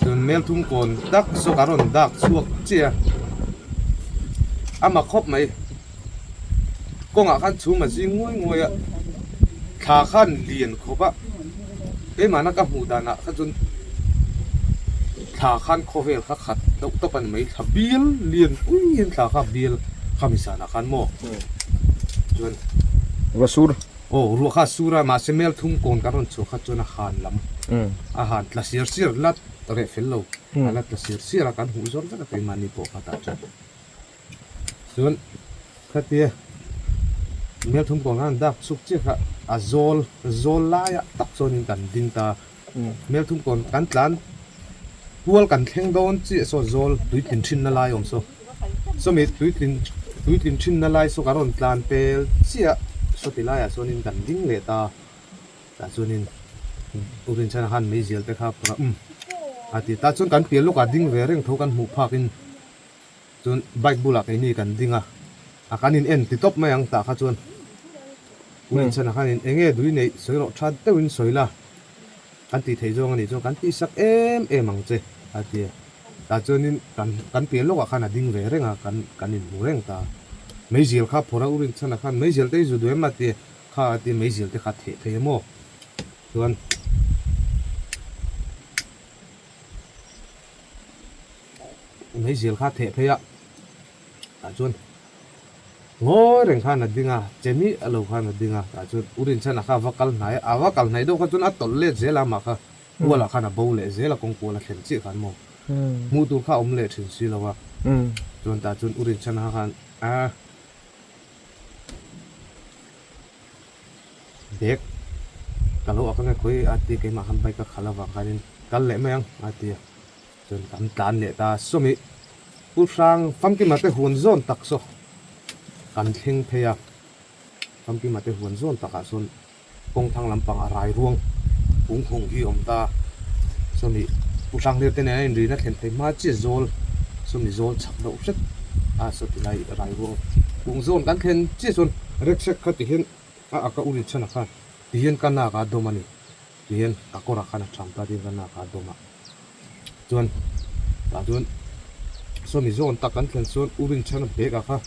Speaker 1: Tun Melthum kawn tak zawk a rawn dak chhuak chiah a, a mak khawp mai. Kawngah khan chhum a zing nguai nguai a, thla khan lian khawp a, keimahna ka hmuh danah kha chuan thla khan khawvel kha khat deuh tawp a ni mai, thla bial lian pui hian thla kha bial khami sanah khan maw chuan.
Speaker 2: Ruah sur.
Speaker 1: Aw ruah kha a sur a, mahse Melthum kawn kan rawn chhuah kha chuan a han lam. A han tla siar siar la reh fel lo a la tla siar siar a kan huh zawr vek a keimahni pawh kha tah chuan chuan khatia Melthum kawn khan dak chhuk chiah kha a zawl zawl laiah tak chuanin kan ding ta Melthum kawn kan tlan kual kan thleng dawn chiah saw zawl tuitlin thinna lai awm saw sawmi tuitlin tuitlin thinna lai saw kan rawn tlan pel chiah sawti laiah chuanin kan ding leh ta. Tah chuanin U Rinchhana khan meizial te kha phawrh a, umm a ti. Tah chuan kan pian lawkah ding ve reng tho kan hmuh phakin chuan bike bulah keini kan ding a, a kan in en ti tawp mai ang tah kha chuan U Rinchhana khanin eng nge dui neih sawi rawh tha deuhin sawi la kan tih theih zawng a nih chuan kan tihsak em em ang che a ti a. Tah chuanin kan kan pian lawkah khan a ding ve reng a, kan kan inhmu reng ta. Meizial kha phawrh a, U Rinchhana khan meizial te i zu duh em a ti a. Kha a ti meizial te kha theh thei a maw? Chuan meizial kha theh phei a, tah chuan ngawi reng khan a ding a, chemi a lo khan a ding a, tah chuan U Rinchhana kha a va kal hnai a, a va kal hnaih deuh kha chuan a tawlh let zel a amah kha kualah khan a bo leh zel a kawng kual a thlen chiah khan maw hmuh tur kha a awm leh thin si lo a, chuan tah chuan U Rinchhana khan a. Bag ka lo ak ange khawi a ti keimah khan bike a khalh avang khanin kal leh mai ang a ti a chuan kan tlan leh ta sawmi Pu Hrang Famkima te huan zawn tak saw kan thleng phei a Famkima te huan zawn takah sawn Kawng thlang lampang a rai ruang kung hung hi awm ta. Sawmi Pu Hranghlir te nen a inrina thlen phei hma chiah zawl sawmi zawl chak deuh hret a saw ti lai rai ruang kung zawn kan thlen chiah chuan rickshaw kha ti hian a ak a u rinchhana khan ti hian ka nak a dawm a ni ti hian ka kawrah khan a tham ta ti hian ka nak a dawm a chuan tah chuan sawmi zawn tak kan thlen chuan u rinchhana bag ah kha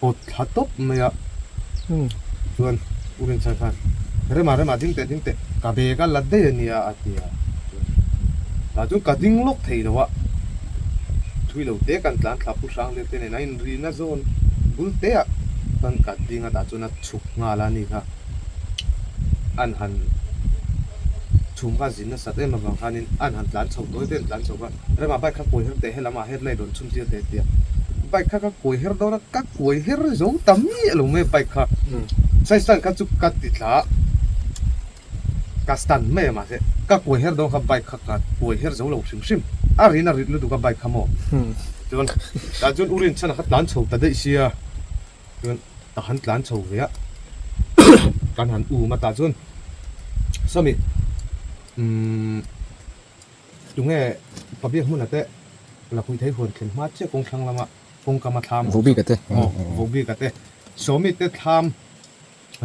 Speaker 1: Pawt thla tawp mai a chuan U Rinchhan khan Rema Rema ding teh ding teh ka bag a la daih a nia a ti a chuan tah chuan ka ding lawk thei lo a thui lo te kan tlan thla Pu Hrangler te nen a inrina zawn bul te ah chuan ka ding a tah chuan a chhuk nghal a ni kha an han chhum kha zin nasat em avang khanin an han tlan chho tawi te an tlan chho kha Rema bike kha kawi her teh helam ah headlight rawn chhun tir teh a ti a bike kha ka kuai her dawn a ka kuai her zo ta miah lo mai bike kha side stand kha chu ka ti thla a ka stand mai a mahse ka kuai her dawn kha bike kha ka kuai her zo lo hrim hrim a rin a rit lutuk a bike kha maw chuan tah chuan u Rinchhana kha tlan chho ta daih sia chuan ka han tlan chho ve a kan han um a tah chuan sawmi umm. Tunge Pabiak hmuna te Lakhuih thei huan thlen hma chiah kawng thlang lama kawngkama thlam awm
Speaker 2: Vohbika te.
Speaker 1: Aw, Vohbika te. Sawmi te thlam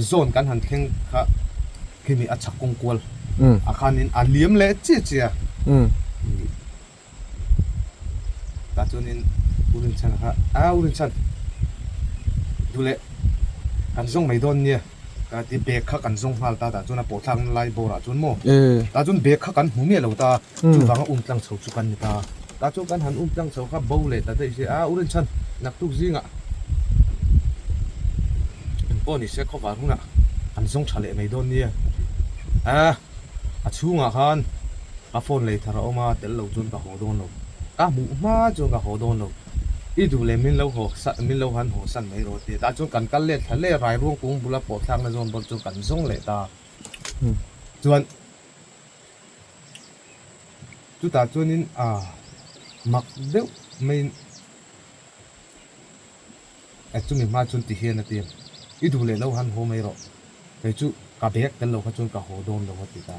Speaker 1: zawn kan han thleng kha khimi a chhak kawng kual a khanin a liam leh chiah chiah a. Tah chuanin U Rinchhan kha, a U Rinchhan duh leh kan zawng mai dawn nia. Ka ti bag kha kan zawng nghal ta tah chuan a pawh thlakna lai bawrah chuan maw tah chuan bag kha kan hmu miah lo ta chuvanga um tlang chho chu kan ni ta tah chuan kan han um tlang chho kha bo leh ta daih se a u Rinchhan naktuk zingah engpawh ni se khawvar hunah an zawng tha leh mai dawn nia a a chhungah khan ka phone lei thar a awm a tel lo chuan ka haw dawn lo ka hmuh hma chuan ka haw dawn lo. I duh leh min lo haw san min lo han haw san mai rawh tih tah chuan kan kal let thla leh rai ruang kung bula pawh thlakna zawn bawk chu kan zawng leh ta chuan chutah chuanin ah mak deuh maiin. E chumi hma chuan ti hian a ti a, I duh leh lo han haw mai rawh, kei chu ka bag tel lo kha chuan ka haw dawn lo a ti ta.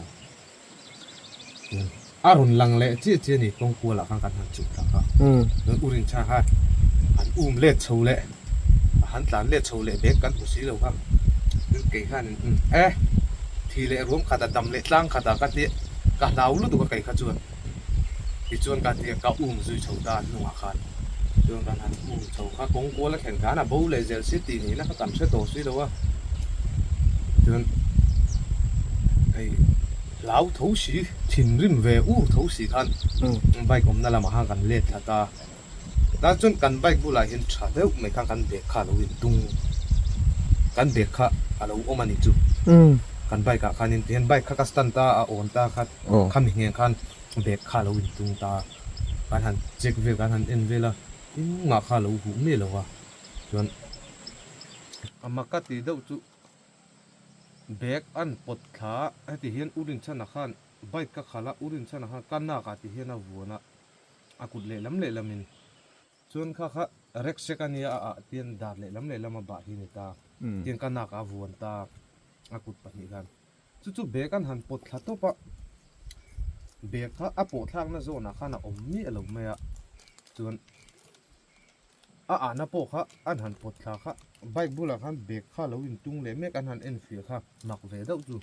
Speaker 1: Chuan a rawn lang leh chiah chiah a ni, kawng kualah khan kan han chuk thla kha. Chuan u Rinchha khan han um let chho leh, a han tlan let chho leh bag kan hmu si lo kha. Chuan kei khan in e, thi leh ruam khatah dam leh tlang khatah ka ti, ka hlau lutuk a kei kha chuan. Tichuan ka tia ka um zui chho ta hnungah khan chuan kan han um chho kha kawng kual a thlen khan a bo leh zel si tih nihna kha kan hre tawh si lo a, chuan hei hlau tho si thinrim ve ur tho si khan bike awmna lamah khan kan let thla ta, tah chuan kan bike bulah hian tha deuh mai khan kan bag kha a lo intung kan bag kha a lo awm a nih chu kan bike ah khanin tihian bike kha ka stand ta a awn ta kha. Khami ngheng khan bag kha a lo intung ta a, kan han check vel kan han en vel a, engmah kha a lo huh miah lo a, chuan a maka tih deuh chu bag an pawt thla a, heti hian U Rinchhana khan bike ka khalh a, U Rinchhana khan ka nak ah ti hian a vuan a, a kut lehlam lehlamin chuan kha kha rucksack a nia a ah tian dar lehlam lehlam a bah hi a ni ta, tian ka nak ah a vuan ta a kut pahnih khan. Chu chu bag an han pawt thla tawp a, bag kha a pawh thlakna zawnah khan a awm miah lo mai a, chuan a ahna pawh kha an han pawt thla kha bike bulah khan bag kha lo intung leh mek an han en fiah kha mak ve deuh chu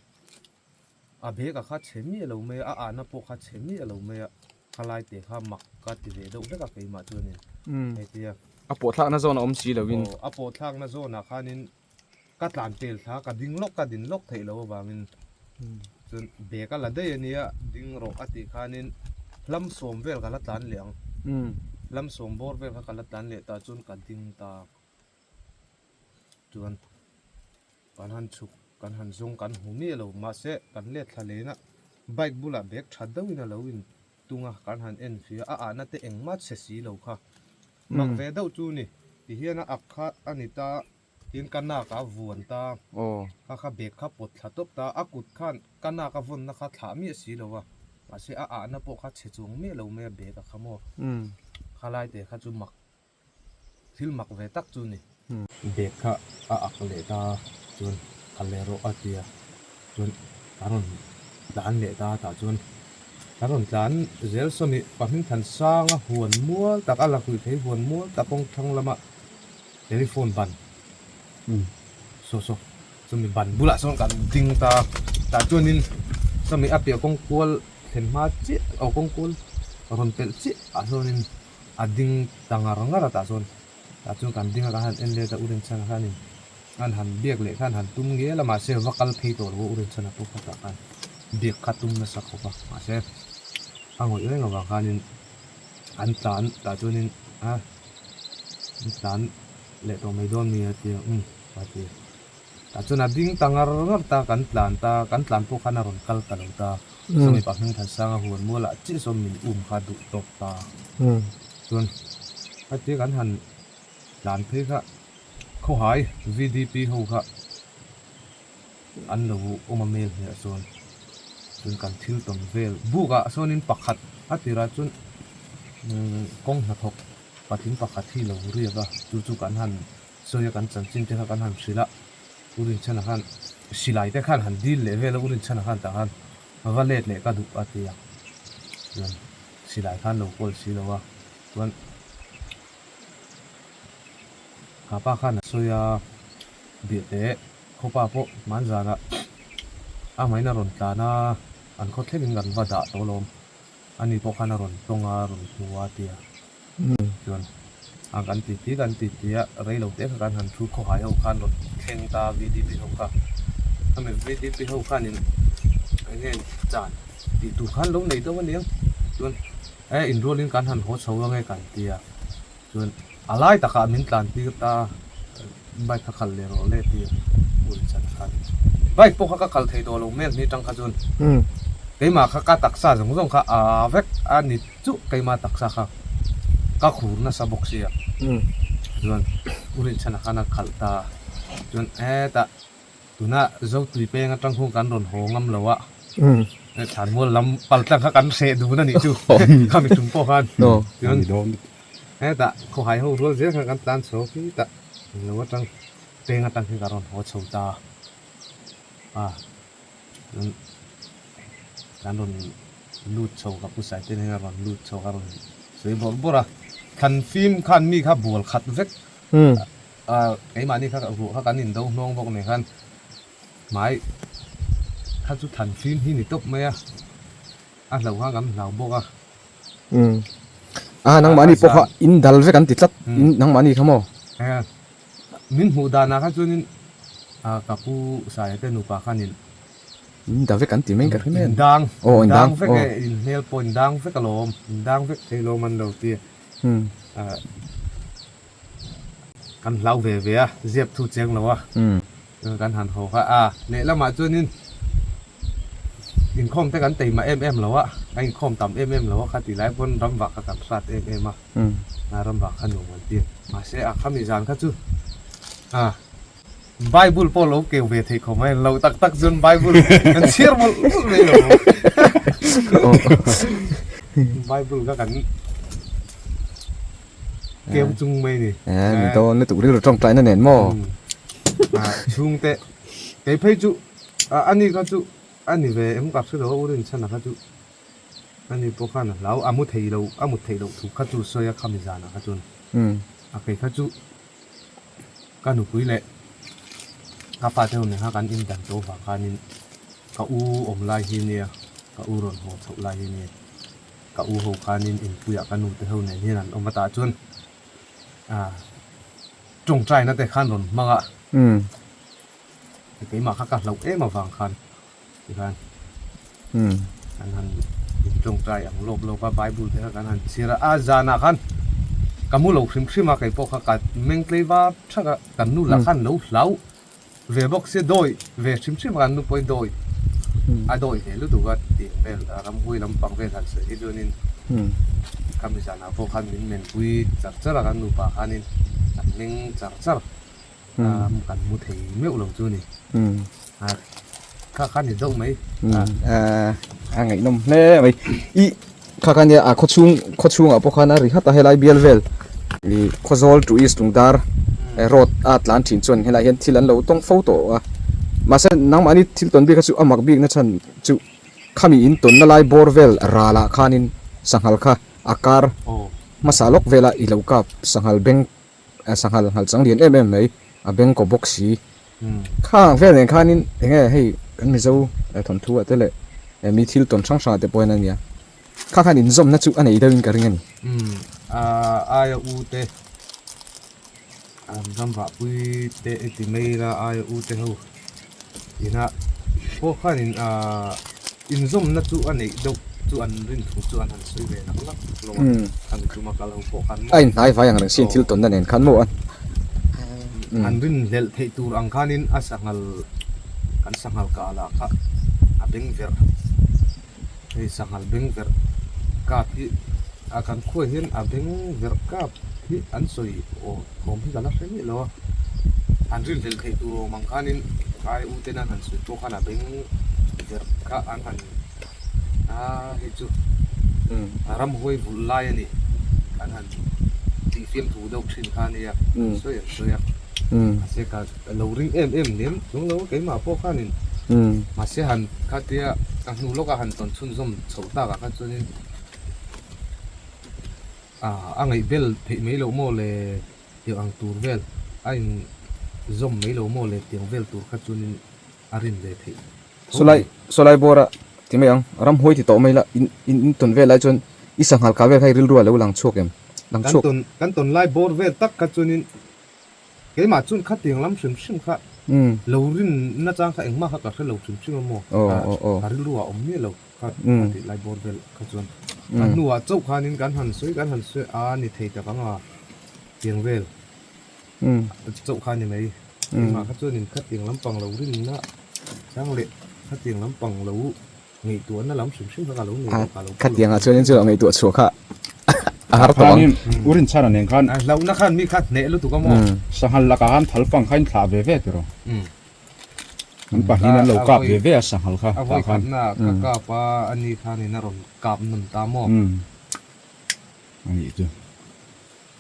Speaker 1: a bag a kha chhe miah lo mai a, a ahna pawh kha chhe miah lo mai a, khalai te kha mak ka ti ve deuh hlek a keimah chuanin hei tia.
Speaker 2: A pawh thlakna zawn a awm si loin.
Speaker 1: Aw, a pawh thlakna zawnah khanin Ka tlan pel thla ka ding lawk ka din lawk theih loh avangin chuan bag a la daih a nia ding rawh a tih khanin hlam sawm vel ka la tlan leh ang hlam sawm bawr vel kha ka la tlan leh ta chuan ka ding ta chuan kan han chhuk kan han zawng kan hmu miah lo mahse kan let thla len a bike bulah bag tha deuhin a lo in tung a kan han en fia a ahna te engmah chhe si lo kha mak ve deuh chu ni tihian a ak kha a ni ta. Tin ka nak a vuan ta, kha kha bag kha pawt thla tawp ta, a kut khan ka nak a vawnna kha thlah miah si lo a, mahse a ahna pawh kha chhe chuang miah lo mai a bag a kha maw, kha lai te kha chu mak, thil mak ve tak chu ni. Bag kha a ak leh ta chuan kal leh rawh a ti a, chuan ka rawn tlan leh ta tah chuan ka rawn tlan zel sawmi pahming than sanga huan mual tak a la hruih thei huan mual tak kawng thlang lama Telephone ban saw saw chumi ban bulah sawn kan ding ta tah chuanin sawmi a piah kawng kual thlen hma chiah aw kawng kual rawn pelh chiah ah sawnin a ding ta ngar ngar a tah chuan tah chuan kan ding a kan han en let a u Rinchhana khanin an han biak leh khan han tum ngial a mahse va kal phei tawh lo a u Rinchhana pawh kha tah khan biak kha tum nasa khawp a mahse a ngawih reng avang khanin an tlan tah chuanin a an tlan leh tawh mai dawn mi a ti a umm a ti tah chuan a ding ta ngar ngar ta kan tlan ta kan tlan pawh khan a rawn kal ta lo ta sawmi pa hming Thansanga huan mualah chiah sawn min um kha duh tawk ta chuan hetia kan han tlan phei kha khawhai V_D_P ho kha. An lo awm a mel hmel sawn chuan kan thil tawn vel buk ah sawnin pakhat a tirah chuan kawng hnathawk patling pakhat hi lo riak a chu chu kan han sawi a kan chanchin te kha kan han hrilh a U Rinchhana khan silai te khan han dil leh vel a U Rinchhana khan tah khan va let leh ka duh a ti a chuan silai khan lo kawl si lo a chuan Kapa khan a sawi a biah teh. Khawpa pawh hmanzanah a hmain a rawn tlan a, an khaw thlengin kan va dah tawh alawm. Ani pawh khan a rawn tawng a, rawn hmu a tia. Chuan a kan ti ti kan ti ti a, rei lo te kha kan han thu khawhai ho khan rawn thleng ta VDP ho kha. Khami VDP ho khanin eng nge chan tih tur khan lo nei deuh aniang. Chuan e inrualin kan han haw chho ange kan ti a. Chuan a lai takah min tlan tir ta bike kha khalh leh rawh le tia ul chan khan bike pawh kha ka khalh thei tawh lo hmel hni tang kha chuan keimah kha ka taksa zawng zawng kha a vek a ni chuh keimah taksa kha ka khur nasa bawk sia chuan u Rinchhana khan a khalh ta chuan hetah Tuna Zotui peng atang khuan kan rawn haw ngam lo a, Thlanmual lam pal tlang kha kan hreh dun a nih chu khami tum pawh khan. Chuan Hetah khawhai ho rual zel khan kan tlan chho khitah englo atang peng atang hian ka rawn haw chho ta a chuan kan rawn lut chho ka pu Saite nen hian a rawn lut chho ka rawn sawi bawrh bawrh a thlan fim khan mi kha bual khat vek a keimahni kha ruah kha kan indo hnawng bawk nen khan hmai kha chu thlan fim hi ni tawp mai a a hlauh khan kan hlau bawk a.
Speaker 2: Umm a nangmahni pawh kha in dal vek an ti tlat in nangmahni kha maw?
Speaker 1: Min hmuh danah kha chuanin ka pu Saia te nupa khanin
Speaker 2: In da vek an ti mai ka hre mai a ni.
Speaker 1: In dang in dang vek e in hmel pawh in dang vek alawm in dang vek thei lawm an lo ti a kan hlau ve ve a ziap thu cheng lo a. Kan han haw kha a, lehlamah chuanin inkhawm te kan teima em em lo a, a inkhawm tam em em lo a kha tih lai pawn ram vah kha kan hrat em em a, a ram vah kha nuam kan ti. Mahse a khami zan kha chu a Bible pawh lo keu ve theih khawp mai, lo tak tak chuan Bible kan chhiar mawlh mawlh mai lo. Bible kha kan Keu chung mai ni.
Speaker 2: Eh, mi dawn lutuk rilru tawngtaina nen maw?
Speaker 1: Chhungte kei phei chu ani kha chu a ni ve em ka hre lo a u Rinchhana kha chu ani pawh khan a hlau a mu thei lo a mut theih loh thu kha chu sawi a khami zanah kha chuan a kei kha chu ka nupui leh ka fate ho nen kha kan indan tawh vang khanin ka u awm lai hi nia ka u rawn haw chhoh lai hi nia. Ka u ho khanin inpuiah ka nute ho nen hian an awm a tah chuan ah tawngtaina te khan rawn hmang a, keimah kha ka hlauh em avang khan tikhan kan han intawngtai ang lawp lawp a, Bible te kha kan han chhiar a, a zanah khan ka mu lo hrim hrim a keipawh kha ka meng tlei var thak a, kan nu lah khan lo hlau Ve bawk sia dawi ve hrim hrim a kan nu pawhin dawi a dawi ve lutuk a tih vel ramhui lampang vel han sawi hi chuanin khami zanah pawh khan min menpui char char a kan nupa khanin kan meng char char a kan mu thei meuh lo chu a ni kha kha ni deuh mai
Speaker 2: a ngaihnawm hle mai i kha kha nia a khawchhung khawchhungah pawh khan a ri hat a helai bial vel ih Khawzawl to East Lungdar road a tlan thin chuan helaiah hian thil an lo tawng fo tawh a mahse nangmahni thil tawn bik kha chu a mak bikna chhan chu khami in tawnna lai bawr vel ralah khanin sanghal kha a kar hmasa lawk vela i lo kap sanghal beng Sanghal nghal chang lian em em mai a beng kaw bawk si. Khang vel nen khanin eng nge hei kan Mizo thawnthu ah te leh mi thil tawn hrang hrang ah te pawh hian a nia. Kha khan inzawmna chu a nei deuhin ka ring a ni.
Speaker 1: Umm aia u te an ram vahpui te i ti mai ila aia u te ho ina pawh khanin Inzawmna chu a neih deuh chu an rin thu chu an han sawi ve nak nak lo a, khami tuma kal ho pawh khan maw.
Speaker 2: A inhnai vai ang reng si thil tawnna nen khan maw a.
Speaker 1: An rinhlelh theih tur ang khanin a sanghal kan sanghal kah lah kha a beng verh hei sanghal beng verh kap hi a kan khuai hian a beng verh kap hi an sawi awm hi ka la hre miah lo a, an rinhlelh theih tur awm ang khanin ai u ten an han sawi pawh khan a beng verh kha an han a hei chu a ramhuai vulh lai a ni an han tih fiamthu deuh thin kha a nia an sawi an sawi a mahse ka lo ring em em lem chung lo keimah pawh khanin mahse han khatia a hnu lawka han tawn chhunzawm chhoh takah kha chuanin. A ngaih bel theih mai loh maw le tiang ang tur vel a in zawm mai lo maw le tiang vel tur kha chuanin a rin ve theih tho
Speaker 2: Sawlai sawlai bawra ti mai ang ramhuai ti tawh mai la in in in tawn vel lai chuan i sanghal kah vel kha i rilru a lo lang chhuak em lang
Speaker 1: Kan
Speaker 2: chhuak.
Speaker 1: tawn kan tawn lai bawr vel tak kha chuanin keimah chuan khatiang lam hrim hrim kha lo rin nachang kha engmah kha ka hre lo hrim hrim a maw ka rilru ah awm miah lo. Kha a tih lai bawr vel kha chuan a hnuah chauh khanin kan han sawi kan han sawi a ni thei tak ang a tiang vel chauh kha a ni mai. Engmah kha chuanin khatiang lampang lo rinna chang leh khatiang lampang lo ngaihtuahna lam hrim hrim kha ka lo nei lo ka lo phu lo.
Speaker 2: Khatiangah chuanin chu ngaihtuah chhuah kha a har tawh ang.
Speaker 3: Khanin u Rinchhana nen khan.
Speaker 1: Hlauhna khan mi kha hneh lutuk a maw?
Speaker 3: Sanghal lakah khan thalfang kha in thlah ve ve tiraw? An pahnihin an lo kap ve ve a sanghal kha
Speaker 1: tah khan. A vawikhatna ka kap a, ani khanin a rawn kap nawn ta maw?
Speaker 3: A nih chu.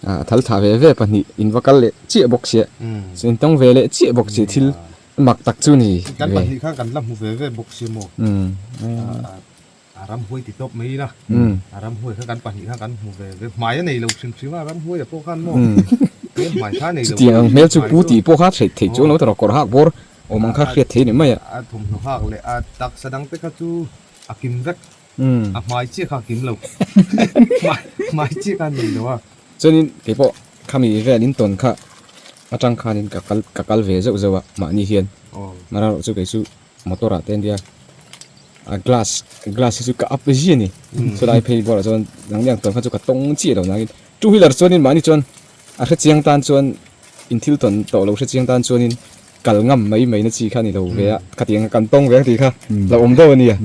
Speaker 2: A thal thlah ve ve pahnih in va kal leh chiah bawk sia chu in tawng ve leh chiah bawk sia thil mak tak chu ni
Speaker 1: kan pahnih khan kan la hmu ve ve bawk sia maw a ramhuai ti tawp mai ila a ramhuai kha kan pahnih khan kan hmu ve ve hmai a nei lo hrim hrim a ramhuai a pawh khan maw hmel hmai kha a nei lo
Speaker 2: chutiang ang hmel chu pu tih pawh kha hriat theih chuang lo ta rawh kawr hak bawr awm ang kha hriat theih ni mai a
Speaker 1: a thawmhnaw hak leh a taksa dang te kha chu a kim vek A hmai chiah kha a kim lo. Hmai chiah kha a nei lo a.
Speaker 2: Chuanin keipawh khami vel in tawn kha atang khanin ka kal ka kal ve zeuh zeuh a mahni hian mara erawh chu kei chu motor ah te ania a glass glass hi chu ka up zia a ni chulai phei bulah chuan nang ni ang tawn kha chu ka tawng chiah lo nangin two wheeler chuanin mahni chuan a hrechiang tan chuan in thil tawn tawh lo hrechiang tan chuanin kal ngam mai mai na chi kha ni lo ve a khatiang kan tawng ve ang tih kha lo awm deuh a nia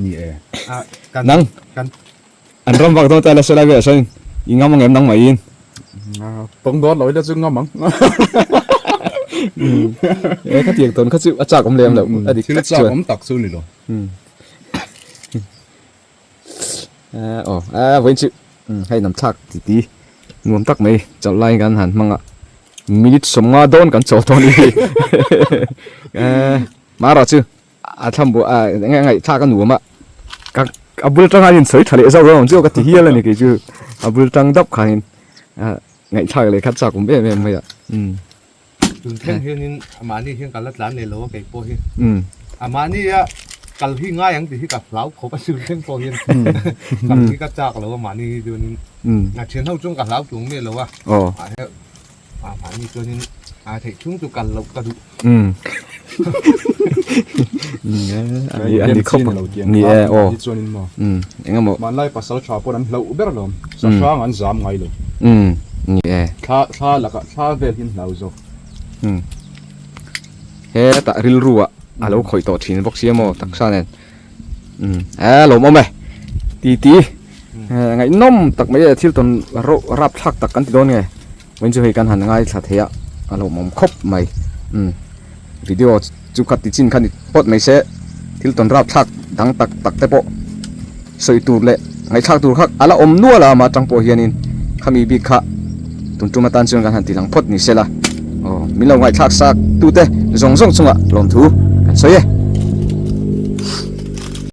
Speaker 2: nang an ram vak dawn ta la sawi lai velah sawn i ngam ang em nang maiin
Speaker 3: tawng dawn lo ila chu ngam ang
Speaker 2: e khatiang tawn kha chu a chak awm lem loh a dik
Speaker 3: tak chuan thil chak awm tak chu ni lo
Speaker 2: Aw a vawiin chu hei nam thlak ti ti nuam tak mai chawlh laiin kan han hmang a minute sawmnga dawn kan chawl dawn a ni marawh chu a thlam buah a eng eng ngaihthlak a nuam a ka a bul tang hian sawi tha leh zauh zauh ang chu ka ti hial a ni kei chu a bul tang dap khanin ngaihthlak leh kha chak awm em em mai a.
Speaker 1: Tun thleng hianin mahni hian ka la tlan leh lo a kei pawh hi. A mahni a kal hi ngai ang tih hi ka hlau khawp a tun thleng pawh hian kal hi ka chak lo a mahni hi chuanin a thian ho chuan ka hlau tlung miah lo a. A mahni chuanin a theih chhung chu kal loh ka duh.
Speaker 2: Ani khawp ni e aw. Engemaw.
Speaker 3: Hmanlai pasal tha pawn an hlauh ber alawm. Sahrang an zam ngai lo.
Speaker 2: Ni e.
Speaker 3: Thla thla lakah thla vel hi an hlau zawk.
Speaker 2: Hetah rilru ah a lo khawih tawh thin bawk sia maw taksa nen. A lawmawm e. Ti ti ngaihnawm tak mai e thil tawn rapthlak tak kan ti dawn nge. Vawiin chu hei kan han ngaithla thei a a lawmawm khawp mai. Video chu kha ti chin kha ni phawt mai se thil tawn rapthlak dang tak tak te pawh sawi tur leh ngaihthlak tur kha a la awm nual a amah atang pawh hianin khami bik kha tun tum atan chuan kan han ti lang phawt ni se la aw min lo ngaihthlak sak tute zawng zawng chungah lawmthu kan sawi e.